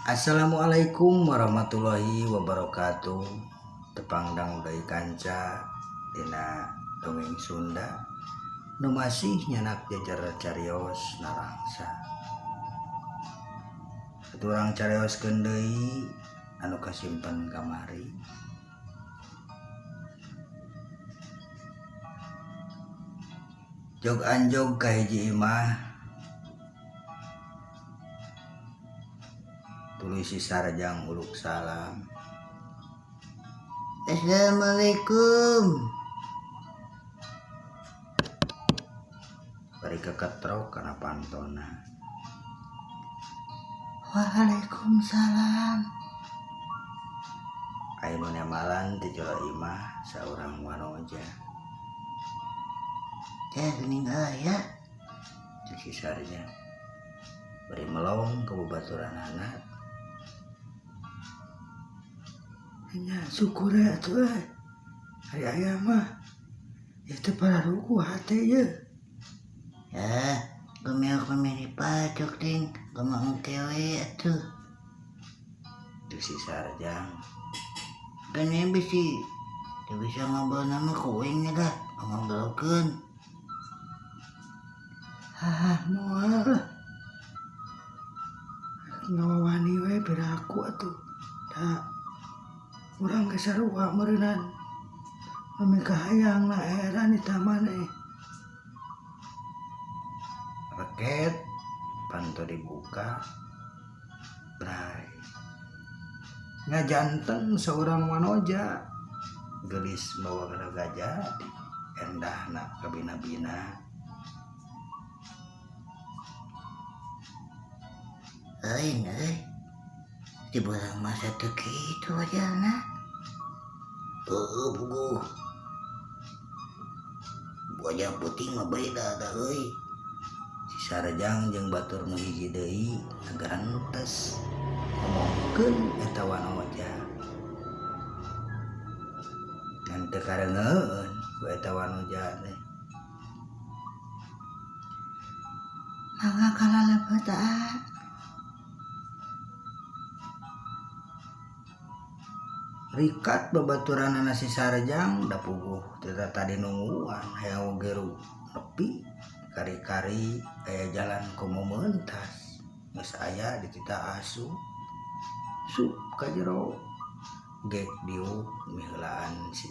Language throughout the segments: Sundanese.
Assalamualaikum warahmatullahi wabarakatuh. Tepang deui kanca dina dongeng Sunda nu masih nyanak jejer carios narangsa. Urang carioskeun deui anu kasimpen kamari. Jog anjog ka hiji imah tuluy si Sarjang uluk salam. Assalamualaikum. Bari keketrok kana pantona. Waalaikumsalam. Aya nu nemalan ti jero imah saurang wanoja. Teh geuning aya. Cek si Sarjang. Bari melong ka babaturanana. Nya syukur atuh euy. Ari aya mah ieu teh pararuguh hate ieu. Ya, kumeh-kumeh dipacok ting, kumaha engke we atuh. Cek si Sarjang. Kan bisi teu bisa ngobrol nama ku uing dah, ngobrolkeun. Ah, moal lah. Ngawawani we piraku atuh. Da urang ge sarua meureunan. Mimikahayang na heran di taman eh. Reket panto dibuka. Bray. Ngajanteng seorang wanoja gelis bawa kana gajah endahna kabina-bina. Lain euy. Di bulan masa teu kitu wajahna. Heueuh puguh. Wajah putih mah beda da euy. Si Sarjang jeung batur nu hiji deui ngagarentes ngomongkeun eta wanoja. Ngan teu kareungeun ku eta wanoja teh. Mangga kalalebet aa. Rikat babaturanana si Sarjang da puguh teu tadi nungguan hayang oge nepi kari-kari aya jalan komo mentas geus aya di tita asup sup ka jero gek diuk miheulaan si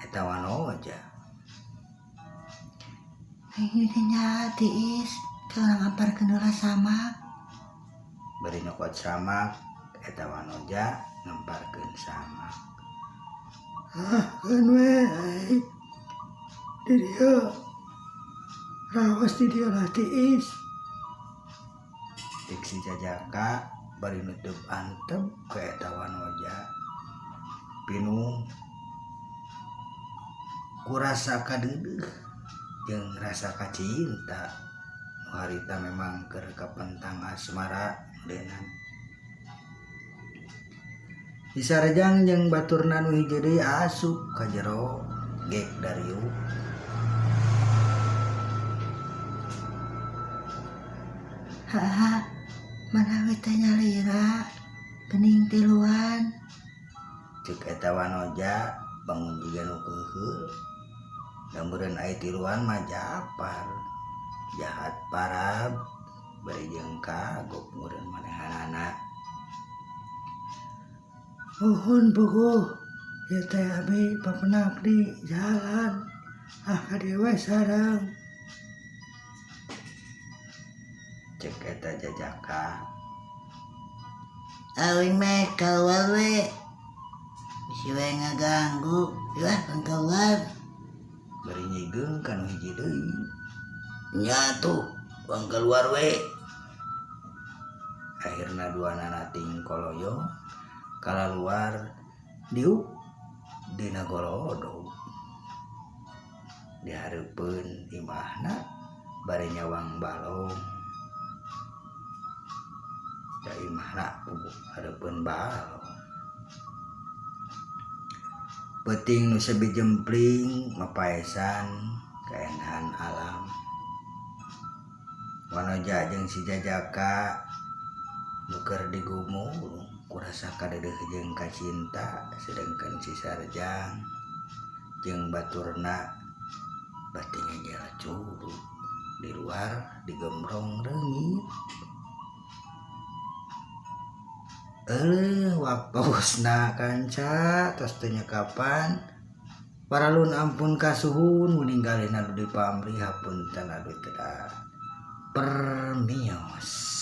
eta wanoja. Aing teh nya tiis teu urang amparkeun heula samak. Bari nyokot samak eta wanoja ngemparkeun samak. Ah, keun we ai. Di dieu raos di dieu lah tiis. Cek si jajaka bari nutup antep ka eta wanoja. Pinuh ku rasa kadeudeuh jeung rasa kacinta. Nu harita memang keur kapentang asmara denan. Si Sarjang jeung baturna nu hiji deui asup ka jero gek dariuk. Haha, manawi teh nyalira geuning tiluan. Cek eta wanoja bangun jiga nu keuheul. Da meureun aya tiluan mah japar. Jahat parab bari jeung kagok meureun manehanana. Nuhun puguh, ieu teh abi papenak di jalan. Ah ka dieu we sareng. Cek eta jajaka. Aing mah kaluar we. Bisi we ngaganggu, yeuh pang kaluar. Bari nyigeung ka nu hiji deui. Nya tuh, pang kaluar we. Akhirna duanana ting koloyong kalaluar diuk dina golodog. Dihareupeun imahna bari nyawang balong. Da imahna puguh hareupeun balong. Peuting nu sebi jempling mapaesan kaendahan alam. Wanoja jeung si jajaka nu keur digumulung ku rasa kadeudeuh jeung kacinta sedengkeun si Sarjang jeung baturna bati ngejel curug di luar digembrong reungit. Euleuh waktosna kanca tos teu nyekapan paralun ampun kasuhun ninggalin anu dipamrih hapunten anu teu permios.